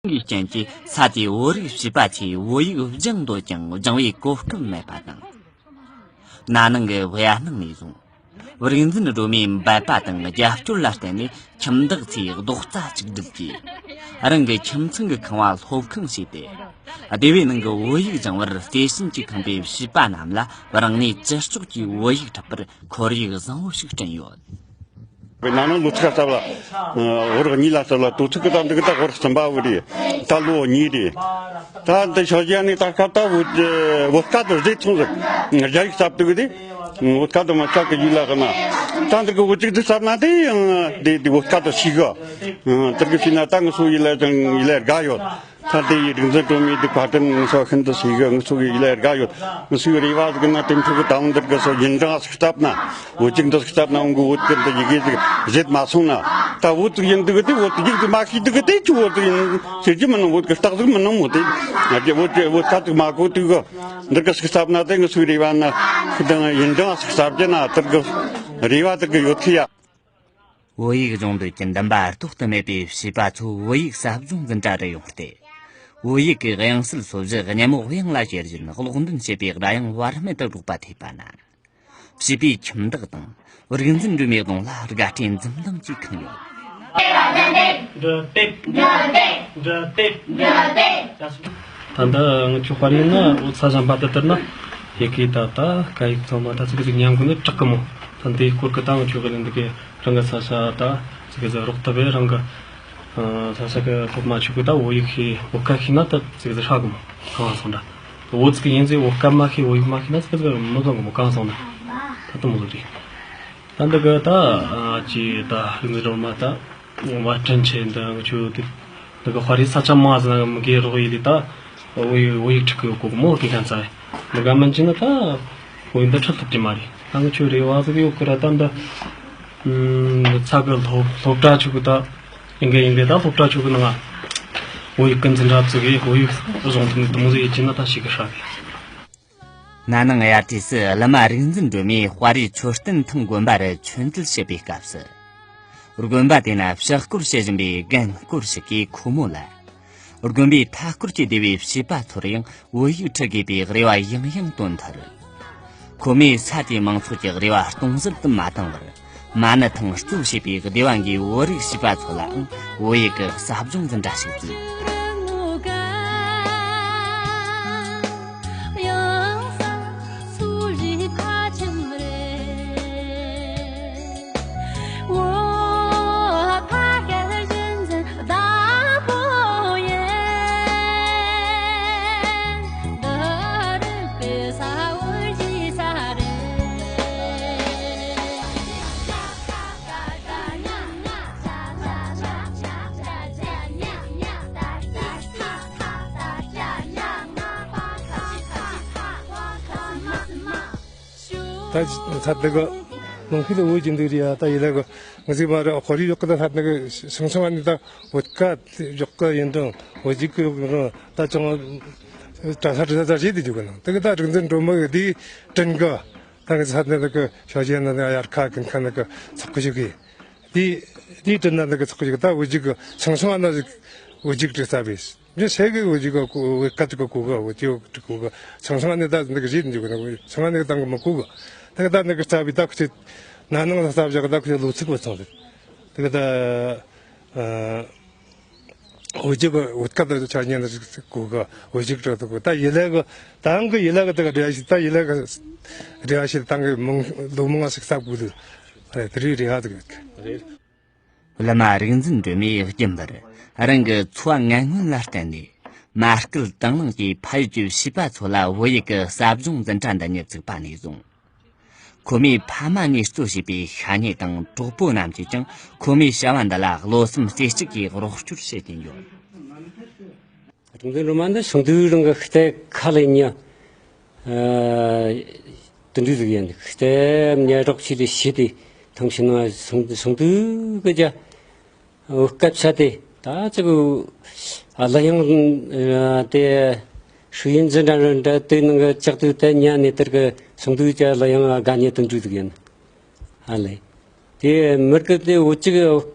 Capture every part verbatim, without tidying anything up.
གི་རྐྱེན་གྱིས་ས་དེའི་བོད་རིགས་བྱིས་པ་ཚོས་བོད་ཡིག་སྦྱང་འདོད་ཀྱང་སྦྱང་བའི་གོ་སྐབས་མེད་པ་དང་། ན་ནིང་གི་དབྱར་གནང་ནས་བཟུང་། རིག་འཛིན་སྒྲོལ་མའི་འབད་པ་དང་རྒྱབ་སྐྱོར་ལ་བརྟེན་ནས། ཁྱིམ་བདག་ཚོས་རྡོག་རྩ་གཅིག་སྒྲིལ་གྱིས། རང་གི་ཁྱིམ་ཚང་གི་ཁང་བ་སློབ་ཁང་བྱས་ཏེ། སྡེ་བའི་ནང་གི་བོད་ཡིག་སྦྱང་བར་བརྩེ་ཞེན་གྱིས་ཁེངས་པའི་བྱིས་པ་རྣམས་ལ་རང་ནུས་ཅི་ལྕོགས་ཀྱིས་བོད་ཡིག་ཁྲིད་པར་ཁོར་ཡུག་བཟང་བོ་ཞིག་བསྐྲུན་ཡོད། ན་ནིང་ལོ་ཚིགས་ལ་བསླབ་ལ། ཨ། ཧོར་གཉིས་ལ་བསླབ་ལ། དོ་ཚིགས་ཀྱི་དང་འདི་གི་ད་ཧོར་གསུམ་པ་བོ་རེད། ད་ལོ་གཉིས་རེད། ད་འདི་ཤོ་ཇ་ནི་ད་སྐབས་ད་བོད་བོད་སྐད་དུ་རྗེས་ཚོང་ཟིག་རྒྱ་ཡིག་བསླབ་འདུག་གི་དེ། བོད་སྐད་དུ་མ་ཆག་གི་ཡུལ་ལ་གི་ན། ད་འདི་གི་བོད་ཡིག་འདི་བསླབ་ན་དེ་ཡང་དེ་དེ་བོད་སྐད་དུ་ཤེས་གི། ཨ། དེར་གི་ཤེས་ན་ད་ངུ་སོ་ཡིད་ལ་ཡང་ཡིད་ལ་དགའ་ཡོད། ད་དེ་ཡི་རིག་འཛིན་སྒྲོལ་མའི་འདི་བཀའ་དྲིན་ངུ་སོ་ཤིན་ཏུ་ཤེས་གི། ངུ་སོ་གི་ཡིད་ལ་དགའ་ཡོད། ངུ་སོའི་རེ་བ་ཟིག་ན་དེ་འཕྲོ་གི་ད་འདིར་གི་སོ་ཡིན་གྲངས་ཟིག་བསླབ་ན། བོད་ཡིག་འདི་ཟིག་བསླབ་ན་འུང་གི་བོད་སྐད་འདི་ཡི་གེ་ཟིག་བརྗེད་མ་སོང་ན། ད་བོད་ཡིག་ཡིན་འདུག་གི་དེ། བོད་ཡིག་འདི་མ་ཤེས་འདུག་གི་དེ། ཁྱོད་བོད་ཡིག་ཡིན་ཟེར་གྱི་མིན་ནམ། བོད་ཀྱི་རྟགས་ཟིག་མིན་ནམ་མོ་དེ། བོད་ཀྱི་བོད་སྐད་ཟིག་མ་གོ་དུས་གི། འདིར་གི་ཟིག་བསླབ་ན་དེ་ངུ་སོའི་རེ་བ་ན། ཁུ་དང་ཡིན་གྲངས་ཟིག་བསླབ་རྒྱུ་ན་དེར་གི་རེ་བ་དེ་གི་ཡོད་གི་ཡ། བོད་ཡིག་སྦྱོང་འདོད་ཀྱི་འདུན་པ་ལྡོག་ཏུ་མེད་པའི་བྱིས་པ་ཚོ་བོད་ཡིག་ཟབ་སྦྱོང་འཛིན་གྲྭ་རུ་ཡོང་སྟེ། བོད་ཡིག་གི་དབྱངས་གསལ་སོ་བཞི་གཉན་མོ་དབྱངས་ལ་ཤེར་བཞིན་སློབ་འདོན་བྱེད་པའི་སྒྲ་དབྱངས་བར་མེད་དུ་སྒྲོག་པ་ཐོས་པ་ན། བྱིས་པའི་ཁྱིམ་བདག་དང་རིག་འཛིན་སྒྲོལ་མའི་གདོང་ལ་དགའ་སྤྲོའི་འཛུམ་མདངས་ཀྱིས་ཁེངས་ཡོད། འབྲུ་དེབ། འབྲུ་དེབ། འབྲུ་དེབ། འབྲུ་དེབ། ད་ལྟ་ང་ཚོ་དཔར་ཡིག་ན་འོ་ས་ཞིང་པ་དེ་ལྟར་ན་ཡི་གེ་ད་ལྟ་སྐད་ཡིག་ཚང་མ་ད་ཅིག་ཅིག་ཉམས་གི་ནི་དྲག་གི་མོ། ད་འདིའི་སྐོར་གི་ད་ང་ཚོ་གི་ལན་འདི་གི་རང་གི་ས་ཆ་ད་ཅིག་གི་རོགས་ཐུབ་པས་རང་གི་ས་ཆ་གི་སློབ་མ་ཆོ་གི་ད་བོད་ཡིག་ཤེས། བོད་སྐད་ཤེས་ན་ད་ཅིག་གི་ཧྲ་གི་མོ། གང་སོང་ད་བོད་ཅིག་ཡིན་ཟེར་བོད་སྐད་མ་ཤེས་བོད་ཡིག་མ་ཤེས་ན་ཅིག་གི་མི་བཟང་གི་མོ། གང་སོང་ད་ད་དུ་མོ་ཟིག་རེད། ད་འདི་གི་ད་ཅི་ད་རིག་འཛིན་སྒྲོལ་མ་ད། བར་སྐྲུན་ཆེད་འདི་ང་ཆོ་དེ་འདི་གི་དཔར་ཡིག་ས་ཆ་མང་ཟིག་ན་མི་གེ་རོགས་ཡིན་ལི་ད། བོད་ཡིག་བོད་ཡིག་ཁྲིད་གི་ཡོད་གོ་མོ་དེ་གན་ཚ། འདི་ག་མན་ཆི་ན་ད་བོད་ཡིག་འདི་ཁྲིད་ཐུབ་ཀྱི་མ་རེད། ད་ང་ཆོ་རེ་བ་ཟིག་ཡོད་གི་ར། ད་འདི་ཚ་གི་སློབ་སློབ་གྲྭ་ཆོ་གི་ད་ཡིན་གི་ཡིན་གི་ད་སློབ་གྲྭ་ཆོ་གི་ནང་བོད་ཡིག་གི་འཛིན་གྲྭ་བཙུགས་གི། བོད་ཡིག་བཟུང་ཐུབ་ནི་དུ་མོ་ཟིག་ཡིན་ཆི་ན་ད་ཞིག་གི་ཧྲ་གི། ན་ནིང་དབྱར་དུས་སུ་བླ་མ་རིག་འཛིན་སྒྲོལ་མས་དཔའ་རིས་མཆོད་རྟེན་ཐང་དགོན་པ་རུ་ཆོས་འབྲེལ་བྱེད་པའི་སྐབས་སུ། དགོན་པ་དེ་ན་ཕྱག་སྐོར་བྱེད་བཞིན་པའི་རྒན་སྐོར་ཞིག་གིས་ཁོ་མོ་ལ། དགོན་པའི་མཐའ་སྐོར་གྱི་སྡེ་བའི་བྱིས་པ་ཚོར་ཡང་བོད་ཡིག་ཁྲིད་དགོས་པའི་རེ་བ་ཡང་ཡང་བཏོན་མཐར། ཁོ་མོས་ས་དེའི་མང་ཚོགས་ཀྱི་རེ་བ་སྟོང་ཟད་དུ་མ་བཏང་བར། མ་ཎི་ཐང་གཙོ་བྱས་པའི་སྡེ་བ་འགའི་བོད་རིགས་བྱིས་པ་ཚོ་ལའང་བོད་ཡིག་གི་ཟབ་སྦྱོང་འཛིན་གྲྭ་ཞིག་བཙུགས། ད་ཚ་དེ་ག་ནང་ཁུལ་དུ་འོས་ཀྱི་འདུག་རེད་ཡ། ད་ཡིན་ལ་གི་ང་ཚོའི་མ་རེད། ཁོར་ཡུག་གི་ད་ཚ་དེ་གི་ཤང་ཤང་ནི་ད་བོད་སྐད་ཡག་གི་ཡིན་དང་བོད་ཡིག་གི་ཡག་གི་ད་ཅང་གྲྭ་ས་གྲྭ་ས་བྱེད་དུ་འཇུག་གི་ནང་དེ་གི་ད་རིག་འཛིན་སྒྲོལ་མ་གི་དེའི་དྲིན་གི་ད་ང་ཚོ་ཚ་དེ་གི་ཤོ་ཇེ་ན་ནི་དབྱར་ཁ་ཀུན་ཁ་ནི་གི་ཚོགས་ཀྱི་ཞུགས་གི། དེ་དེའི་དྲིན་ན་ནི་གི་ཚོགས་ཀྱི་ཞུགས་གི། ད་བོད་ཡིག་གི་ཤང་ཤང་ན་བོད་ཡིག་གི་ད་ས་བས། འདི་ས་གི་འོ་ཅིག་ག་གོ་བོད་སྐད་ཅིག་ག་གོ་ག་འོ་ཅིག་ག་གོ་ག་ཚང་ཚང་ནི་ད་འདི་ག་བྱེད་འདི་ག་ཚང་ནི་ད་ག་མ་གོ་ག་ད་ག་ད་འདི་ག་རྩ་བའི་ད་ཁུ་ཆེ་ན་ནང་ལ་རྩ་བཞག་ད་ཁུ་ཆེ་ལོ་ཚིགས་པ་ཚང་ཟེར། ད་ག་ད་འོ་ཅིག་ག་བོད་སྐད་ད་ཆ་ཉན་ད་གོ་ག་འོ་ཅིག་ག་གོ་ད་ཡི་ལ་ག་ད་ག་ཡི་ལ་ག་ད་ག་རེ་ཞིག་ད་ཡི་ལ་ག་རེ་ཞིག་ད་ག་མང་ལོ་མང་ཞིག་ས་གོ་ལུ་དེ་རེ་རེ་ཧ་ད་ག་བླ་མ་རིག་འཛིན་སྒྲོལ་མས་རྒྱུན་པར་རང་གི་འཚོ་བ་ངན་ངོན་ལ་བརྟེན་ནས་མ་སྐུལ་དང་བླངས་ཀྱིས་ཕ་ཡུལ་གྱི་བྱིས་པ་ཚོ་ལ་བོད་ཡིག་གི་ཟབ་སྦྱོང་འཛིན་གྲྭ་འདི་ཉིད་བཙུགས་པ་ནས་བཟུང་། ཁོ་མོའི་ཕ་མ་གཉིས་གཙོ་བྱས་པའི་ཤ་ཉེ་དང་གྲོགས་པོ་རྣམས་ཀྱིས་ཀྱང་ཁོ་མོའི་བྱ་བ་འདི་ལ་བློ་སེམས་རྩེ་གཅིག་གིས་རོགས་སྐྱོར་བྱེད་ཀྱིན་ཡོད། རིག་འཛིན་སྒྲོལ་མ་འདི་ཆུང་དུས་རང་གི་ཤི་ཏེ་ཁ་ལས་ཉ། དུད་འགྲོ་ཟིག་ཡིན། ཤི་ཏེ་ཉ་རོགས་ཆེ་ལས་ཤི་སྟེ་ཐང་ཆེ་ན་ཆུང་ཆུང་དུས་གི་ཅ། བོད་སྐད་ཆ་དེ་ད་ཅིག་གླུ་དབྱངས་དེ་ཧྲུའུ་ཡིན་ཟི་འདྲ་འདྲ་དེ་ནང་གི་ཅག་དུས་དེ་ཉ་ནས་དེར་གི་ཆུང་དུས་ཅ་གླུ་དབྱངས་དགའ་ཉེ་དུད་འགྲོ་ཟིག་ཡིན། ཨ་ལེ། དེ་མིར་གི་དེ་འོ་ཅིག་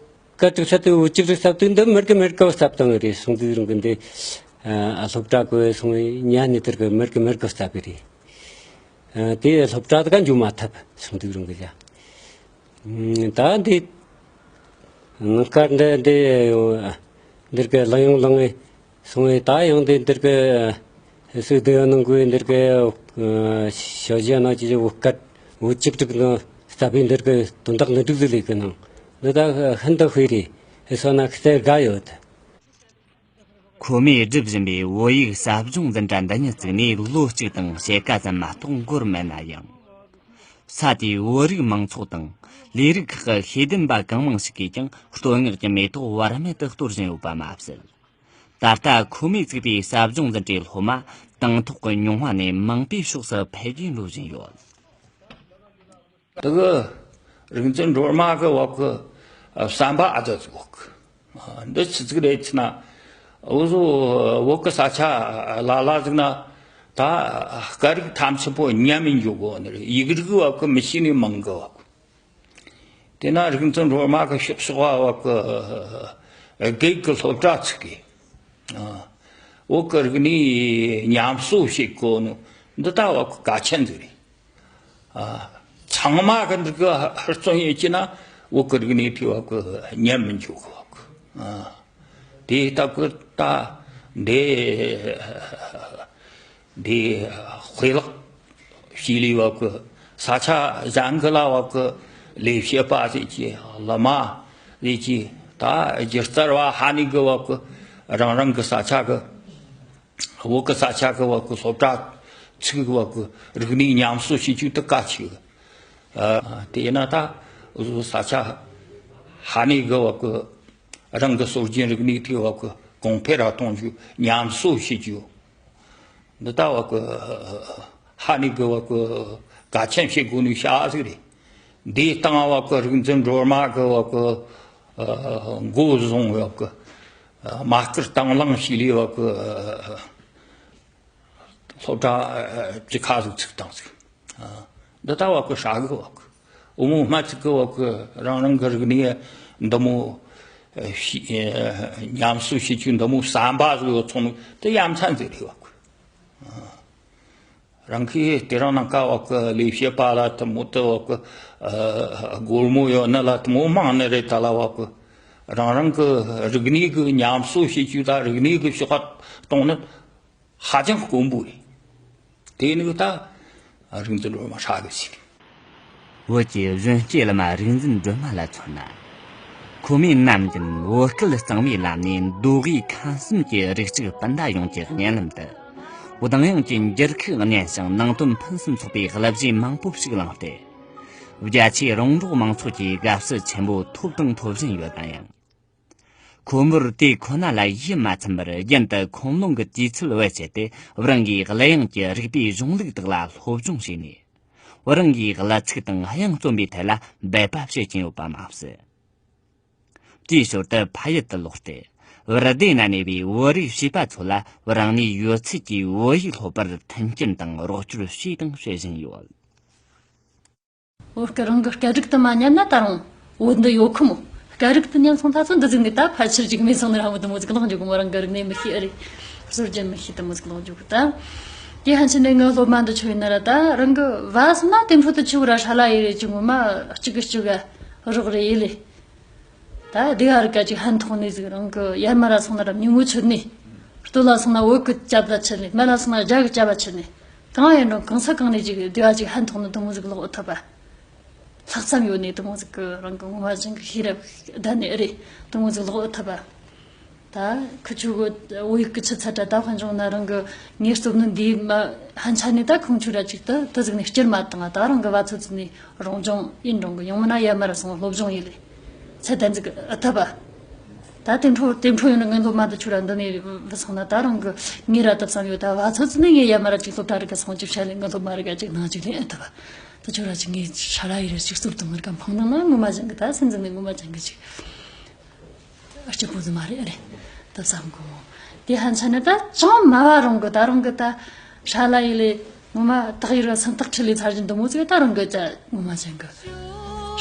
ཀ་དྲུག་ས་དེ་འུ་ཅིག་རིགས་སྟབས་དུས་འདི་མེར་གི་མེར་གི་སྟབས་བཏང་གི་རེད། སོང་དུས་རང་གི་འདི་ཨ་སློབ་གྲྭ་གི་སོང་ཉ་ནི་དེར་གི་མེར་གི་མེར་གི་སྟབས་གི་རེད། ཨ་དེ་སློབ་གྲྭ་དེ་ག་འཇུ་མ་ཐུབ། སོང་དུས་རང་གི་ཡ། ད་འདི་ངི་སྐར་འདི་འདི་འདིར་གི་ལང་ཡོང་ལང་ངེ་སོང་ངེ་ད་ཡང་འདི་འདིར་གི་སུ་དེ་ཡང་ནང་གི་འདིར་གི་ཞོ་ཞ་ན་ཅི་བུ་སྐར་བུ་གཅིག་དྲུག་ནང་སྟབས་བདེ་འདིར་གི་དོན་དག་ནི་དྲུག་ཟིག་ལས་གི་ནང་འདི་ད་ཧན་ད་ཧུའི་རེད། ཧི་སོ་ན་ཁི་སེར་དགའ་ཡོད། ཁོ་མོས་སྒྲུབ་བཞིན་པའི་བོད་ཡིག་ཟབ་སྦྱོང་འཛིན་གྲྭ་འདི་ཉིད་བཙུགས་ནས་ལོ་གཅིག་དང་ཕྱེད་ཀ་ཙམ་མ་གཏོགས་འགོར་མེད་ན་ཡང་། ས་དེའི་བོད་རིགས་མང་ཚོགས་དང་ལས་རིགས་ཁག་གི་ཤེས་ལྡན་པ་གང་མང་ཞིག་གིས་ཀྱང་བསྟོད་བསྔགས་ཀྱི་མེ་ཏོག་བར་མེད་དུ་གཏོར་བཞིན་ཡོད་པ་མ་ཟད། ད་ལྟ་ཁོ་མོས་བཙུགས་པའི་ཟབ་སྦྱོང་འཛིན་གྲྭའི་སློབ་མ་དང་ཐོག་གི་ཉུང་བ་ནས་མང་པོའི་ཕྱོགས་སུ་འཕེལ་རྒྱས་འགྲོ་བཞིན་ཡོད། དེ་གི་རིག་འཛིན་སྒྲོལ་མ་གི་བབ་གི་བསམ་པ་ཨ་ཙི་ཟིག་བབ་གི། འདི་ཆི་ཟིག་རེད་ཟེར་ན། འུ་ཟོ་བོད་གི་ས་ཆ་ལ་ལ་ཟིག་ན་ད་སྐད་རིགས་ཐམས་ཅད་པོ་ཉམས་མི་འཇུག་གོ་ནི་རེད། ཡིག་རིགས་བབ་གི་མི་ཤེས་ནི་མང་གི་བབ་གི། དེ་ན་རིག་འཛིན་སྒྲོལ་མ་གི་ཕྱོགས་ཕྱོགས་བ་བབ་གི་དགེ་གི་སློབ་གྲྭ་ཚུགས་གི། ཨ། བོད་གི་རིག་གནས་ཉམས་གསོ་བྱེད་དགོས་ནོ་འདི་ད་བབ་གི་གལ་ཆེན་ཟིག་རེད། ཨ། ཚང་མ་གི་འདི་གི་ཧུར་བརྩོན་ཡོད་ཀྱི་ན་བོད་གི་རིག་གནས་དེ་བབ་གི་ཉམས་མི་འཇུག་གི་བབ་གི། ཨ། དེ་ལྟ་བུ་ད་འདི་འདི་དཔེ་ལེགས་ཤིག་ལས་བབ་གི། ས་ཆ་གཞན་གི་ལ་བབ་གི་ལས་བྱེད་པ་ཟེར་གྱི་བླ་མ་ཟེར་གྱི་ད་སྒྱུ་རྩལ་བ་ཧ་ནི་གི་བབ་གི་རང་རང་གི་ས་ཆ་གི་བོད་གི་ས་ཆ་གི་བབ་གི་སློབ་གྲྭ་ཚུགས་གི་བབ་གི་རིག་གནས་ཉམས་གསོ་བྱེད་རྒྱུ་དེ་གལ་ཆེ་གི། ཨ། དེས་ན་ད་འུ་ཟོ་ས་ཆ་ཧ་ནི་གི་བབ་གི་རང་གི་སྲོལ་རྒྱུན་རིག་གནས་དེ་བབ་གི་གོང་འཕེལ་ར་གཏོང་རྒྱུ་ཉམས་གསོ་བྱེད་རྒྱུ། འདི་ལྟ་བབ་གི་ཧ་ནི་གི་བབ་གི་གལ་ཆེན་བྱེད་དགོས་ནི་ཤ་ཟིག་རེད། འདིའི་སྟེང་བབ་གི་རིག་འཛིན་སྒྲོལ་མ་གི་བབ་གི་མགོ་བཟུང་བབ་གི་མ་སྐུལ་དང་བླངས་ཤིག་ལས་བབ་གི་སློབ་གྲྭ་བཅུ་ཁ་ཟིག་ཚུགས་བཏང་ཟིག། འདི་ལྟ་བབ་གི་ཧྲ་གི་བབ་གི་འོ་མོ་སྨད་ཚིག་གི་བབ་གི་རང་རང་གི་རིག་གནས་འདི་མོ་ཉམས་གསོ་བྱེད་རྒྱུ་འདི་མོ་བསམ་པ་ཟིག་ཡོད་ཚོང་ནི་དེ་ཡ་མཚན་ཟིག་རེད་བབ་གི། རང་གིས་དེ་རིང་ནངས་ཀ་བབ་གི་ལས་བྱེད་པ་ལ་དེ་མོ་དེ་བབ་གི་སྒོར་མོ་ཡོད་ནི་ལ་དེ་མོ་མང་ནི་རེད། ད་ལ་བབ་གི་རང་རང་གི་རིག་གནས་གི་ཉམས་གསོ་བྱེད་རྒྱུ་ད་རིག་གནས་གི་ཕྱོགས་གཏོང་ནི་ཧ་ཅང་དཀོན་པོ་རེད། དེ་ནི་ད་རིག་འཛིན་སྒྲོལ་མ་ཧྲ་གི་ཞིག་རེད། བོད་ཀྱི་གཞོན་སྐྱེས་བླ་མ་རིག་འཛིན་སྒྲོལ་མ་ལ་མཚོན་ན། ཁོ་མོས་ནམ་རྒྱུན་བོད་སྐད་གཙང་མའི་ལམ་ནས་མདོ་དབུས་ཁམས་གསུམ་གྱི་རིགས་གཅིག་སྤུན་ཟླ་ཡོངས་ཀྱི་སྙན་ལམ་དུ། བོད་དང་དབྱང་གི་འགྱུར་ཁུག་སྙན་ཞིང་ནང་དོན་ཕུན་སུམ་ཚོགས་པའི་བསླབ་བྱའི་མང་པོ་ཞིག་བླངས་ཏེ། རྒྱ་ཆེའི་རོང་འབྲོག་མང་ཚོགས་ཀྱི་དགའ་བསུ་ཆེན་པོ་ཐོབ་དང་ཐོབ་བཞིན་ཡོད་ན་ཡང་། ཁོ་མོར་དེ་ཁོ་ན་ལ་ཡིད་མ་ཚིམ་པར་རྒྱུན་དུ་ཁུངས་ལུང་གི་དུས་ཚོད་བེད་སྤྱད་དེ་རང་གི་གླུ་དབྱངས་ཀྱི་རིག་པའི་གཞུང་ལུགས་དག་ལ་སློབ་སྦྱོང་བྱས་ནས། རང་གི་གླུ་ཚིག་དང་དབྱངས་རྩོམ་པའི་ཐད་ལ་འབད་པ་བྱེད་ཀྱིན་ཡོད་པ་མ་ཟད། དེའི་ཞོར་དུ་ཕ་ཡུལ་དུ་ལོག་སྟེ། བར་བདེ་ན་གནས་པའི་བོད་རིགས་བྱིས་པ་ཚོ་ལ་རང་ནུས་ཡོད་ཚད་ཀྱིས་བོད་ཡིག་སློབ་པར་མཐུན་རྐྱེན་དང་རོགས་སྐྱོར་བྱས་དང་བྱེད་བཞིན་ཡོད། བོད་སྐད་རང་གི་སྐད་རིགས་དུ་མ་ཉན་ན་ད་རུང་བོད་འདི་ཡོད་ཁོ་མོ། སྐད་རིགས་དུ་ཉན་སོང་ད་ཚོ་འདི་ཟིག་ནས་ད་ཕལ་ཆེར་ཅིག་མེད་སོང་ནི་ར་བོ་དུ་མོ་ཟིག་ལོག་འཇུག་མོ་རང་གི་རིག་གནས་མི་ཤེས་ཨ་རེད། སྲོལ་རྒྱུན་མི་ཤེས་དུ་མོ་ཟིག་ལོག་འཇུག་ད། དེ་ཧན་ཆི་ནས་ངའི་སློབ་མ་འདི་ཆོ་ཡིན་ན་ར་ད་རང་གི་བ་སོང་ན་དེ་འཕྲོ་དུ་ཆུ་ར་ཧྲ་ལ་ཡི་རེད་ཅིག་ངོ་མ་གཅིག་གི་གཅིག་ག་རོགས་རེད་ཡི་ལེ། ད་སྡེ་བ་རི་ཀ་ཅིག་ཧན་ཐོག་ནས་ཟིག་རང་གི་ཡར་མར་ར་སོང་ན་ར་མྱུ་གུ་ཆུད་ནས། སྟོད་ལ་སོང་ན་བོད་གི་སྐྱབས་ལ་ཆུད་ནས་སྨད་ལ་སོང་ན་རྒྱ་གི་སྐྱབས་ལ་ཆུད་ནས། གང་ཡིན་རུང་གང་ས་གང་ནས་ཅིག་སྡེ་བ་ཅིག་ཧན་ཐོག་ནས་དུ་མོ་ཟིག་ལོག་ཐུབ་པ། ལྷག་བསམ་ཡོད་ནས་དུ་མོ་ཟིག་གི་རང་གི་ངོ་མ་ཅན་གི་ཤེས་རབ་ལྡན་ནས་ཨེ་རེད་དུ་མོ་ཟིག་ལོག་ཐུབ་པ། ད་ཁུ་ཆུ་གི་བོད་ཡིག་གི་ཆུ་ཚད་དྲ་ད་དཔལ་འབྱུང་ན་རང་གི་ངའི་སྟོབས་ནི་འདིའི་མ་ཧན་ཆ་ནས་ད་ཁུངས་ཆུ་ར་ཅིག་ཏུ་དུ་ཟིག་ནས་སྐྱུར་མ་བཏང་ད་རང་གི་བ་ཚོ་ཚོ་ནས་རང་སྦྱོང་ཡིན་རུང་གི་ཡང་མིན་ན་ཡར་མར་སོང་སློབ་སྦྱོང་ཡིན་ལེ། ཚད་ལྡན་ཟིག་ཨེ་ཐུབ་པ། ད་དེ་འཕྲོ་དེ་འཕྲོ་ཡོང་ན་ངའི་སློབ་མ་འདི་ཆུ་ར་འདི་ནས་བུད་སོང་ན་ད་རང་གི་ངའི་ར་ཐབས་བསམ་ཡོད་ད་བ་ཚོ་ཚོ་ནས་ངའི་ཡར་མར་ར་ཅིག་སློབ་གྲྭ་རི་ག་སོང་ཅིག་བྱ་ལེ་ངའི་སློབ་མ་རི་ག་ཅིག་ནང་ཅིག་ལེན་ཨེ་ཐུབ་པ། ད་ཆུ་ར་ཅིག་ངའི་ཧྲ་ལ་ཡི་རེ་ཅིག་སྟོབས་དང་རི་ག་འཕང་ནང་ན་ངོ་མ་ཅན་གི་ད་སེམས་ཙམ་ནས་ངོ་མ་ཅན་གི་ཅིག་སྐྱིད་པོ་ཟིག་མ་རེད་ཨ་རེད། ད་བསམ་གོ་མོ། དེ་ཧན་ཆ་ནི་ད་ཅང་མ་བ་རང་གི་ད་རང་གི་ད་ཧྲ་ལ་ཡི་ལེ་ངོ་མ་དག་ཡི་ར་སེམས་ཐག་ཁྲི་ལེ་ཚར་གྱི་འདི་མོ་ཟིག་ད་རང་གི་ད་ངོ་མ་ཅན་གི་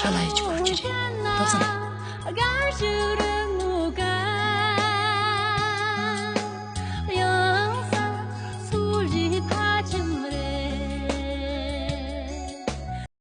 ཧྲ་ལ་ཡི་ཅིག་གོ་གི་རེད་ད་བསམ།